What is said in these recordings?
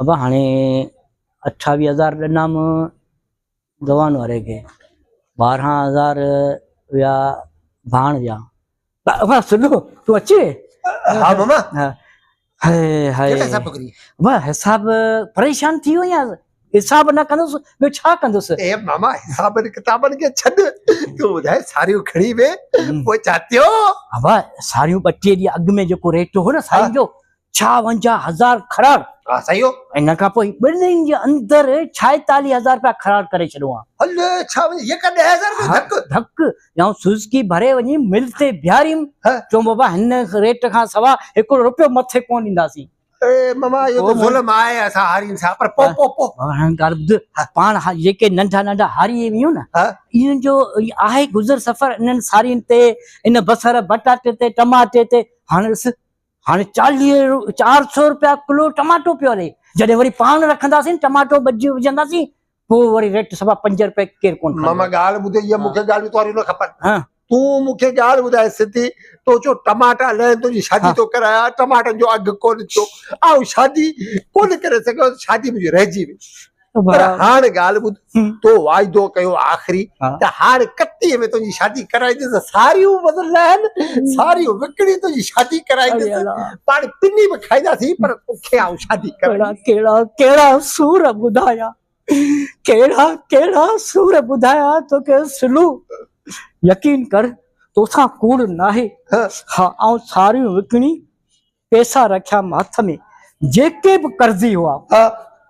ابا هاڻي اٺاويهه هزار ڏنام دوان واري کي، ٻارهن هزار ويا ڀاڻ جا. ابا سلو تون اچي وئين؟ ها ماما. High high. ڪهڙا حساب پڪڙي؟ ابا حساب پريشان ٿي ويو آهيان، حساب نه ڪندس ٻيو ڇا ڪندس؟ اي ماما حسابن ڪتابن کي ڇڏ، تون ٻڌاء ساريون کڻي وي پوء ڇا ٿيو؟ ابا ساريون ٻه ٽي ڏينهن اڳ ۾ جيڪو ريٽ هو نه سارين جو ڇاونجاهه هزار کراڙ. ها سائين هو. ان کان پوء ٻن ڏينهن جي اندر ڇائيتاليهه هزار رپيا کراڙ ڪري ڇڏيو آ. هل ڇاونجاهه يڪا ڏهه هزار رپيا ڌڪ. ڌڪ يا سوزڪي ڀري وڃي مل تي بيهاريم چيم بابا هن ريٽ کان سوا هڪڙو رپيو مٿي ڪونه ڏينداسين. اي ماما اهو ته ظلم آهي اسان هارين سان پر پو پو پو. هاڻ ڳالهه ٻڌ پاڻ جيڪي ننڍا ننڍا هاري آهيون نه انهن جو آهي گذر سفر انهن سارين تي ان بصر بٽاٽي تي ٽماٽي تي هاڻ ڏس هاڻي چاليهه چار سو روپيا ڪلو ٽماٽو پيو هلي جڏهن وري پاڻ رکنداسين ٽماٽو ٻج وجهنداسين پوء وري ريٽ سوا پنج روپيا ڪير ڪون کڻندو. ماما ڳالهه ٻڌ اها مون کي ڳالهيون تنهنجون نه کپن تون مون کي ڳالهه ٻڌاء سڌي تو چيو ٽماٽا لهن تنهنجي شادي ٿو ڪرايان ٽماٽن جو اگهه ڪونه ٿيو آئون شادي ڪونه ڪري سگهيس شادي منهنجي رهجي وئي پر هاڻ ڳالهه ٻڌ، تو واعدو ڪيو آخري ته هاڻ ڪتيء ۾ تنهنجي شادي ڪرائيندس، ساريون به لهن، ساريون وڪڻي تنهنجي شادي ڪرائيندس، پاڻ پني به کائينداسين پر توکي آئون شادي ڪرائيندس. ڪهڙا ڪهڙا سور ٻڌايان، ڪهڙا ڪهڙا سور ٻڌايان توکي سلو، يقين ڪر توسان ڪوڙ ناهي، ها آئون ساريون وڪڻي پئسا رکيم هٿ ۾، جيڪي به قرضي هئا،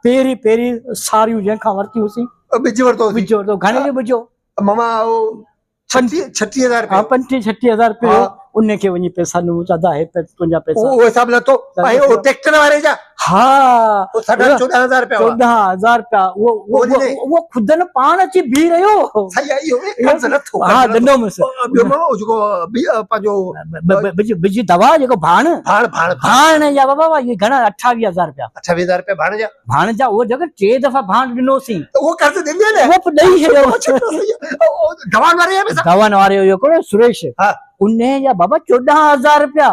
پهرين پهرين ساريون جنهن کان ورتيون هيون سين. ٻج ورتو هوسين. ٻج ورتو، گهڻي جو ٻج هو؟ ماما اهو ڇٽيهه هزار رپيو. ها پنجٽيهه ڇٽيهه هزار رپيو هو، ان کي وڃي پئسا ڏنو، ادا هي تنهنجا پئسا. اهو حساب لٿو ۽ اهو ٽريڪٽر واري جا؟ ها. اهو ساڍا چوڏهن هزار رپيا هئا. چوڏهن هزار رپيا، اهو خودن پاڻ اچي بيهي رهيو. صحيح آهي اهو قرض لٿو. ها ڏنومس. ٻيو ماما اهو جيڪو پنهنجو ٻج ٻج دوا جيڪو ڀاڻ ڀاڻ ڀاڻ ڀاڻ جا بابا اهي گهڻا اٺاويهه هزار رپيا اٺاويهه هزار رپيا ڀاڻ جا ڀاڻ جا اهو جيڪو ٽي دفعا ڀاڻ ڏنوسين ته اهو قرض ڏني نه اهو به ڏئي ڇڏيو دوان واري جا پئسا دوان واري جو ڪهڙو سريش ها ان جا بابا چوڏهن هزار رپيا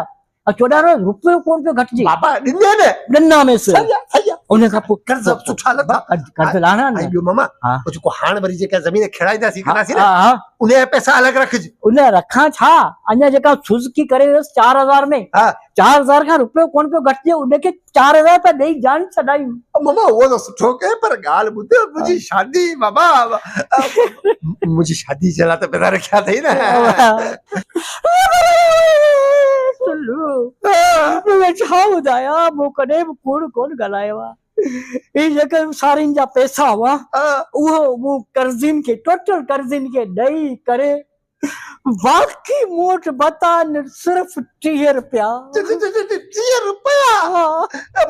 چوڏهن رپيو ڪون پيو گهٽجي بابا ڏني نه ڏنا مس صحيح آ صحيح آ ان کان پوء قرض سٺا لٿا قرض لاهڻا نه ۽ ٻيو ماما او جيڪو هاڻ وري جيڪا زمين کيڙائينداسين ڪنداسين نه ها ان جا پئسا الڳ رکج ان رکان ڇا اڃا جيڪا سوزڪي ڪري ويس 4000 ۾ ها 4000 کان رپيو ڪون پيو گهٽجي ان کي 4000 رپيا ڏئي جان ڇڏائي ماما اهو ته سٺو ڪئي پر ڳالهه ٻڌ منهنجي شادي بابا منهنجي شادي جي لاء ته پئسا رکيا اٿئي نه سلو مون ڇا ٻڌايان مون ڪڏهن به ڪوڙ ڪونه ڳالهايو آهي هي جيڪي سارين جا پئسا هئا اهو مون قرضين کي ٽوٽل قرضين کي ڏئي ڪري باقي مون وٽ بتا صرف 30 رپيا. 30 رپيا؟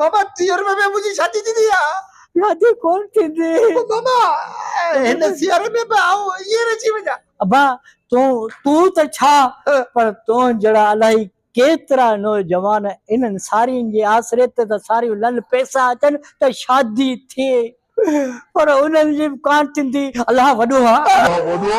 بابا 30 رپيا ۾ منهنجي شادي ٿيندي ڇا؟ شادي ڪونه ٿيندي. بابا هن سياري ۾ به آئون ائين رهجي وڃان. ابا تون ته ڇا پر تون جهڙا الائي ڪيترا نوجوان انهن سارين جي آسري تي ته ساريون لن پئسا اچن ته شادي ٿئي پر انهن جي به ڪانه ٿيندي. الله وڏو آ. الله وڏو آ.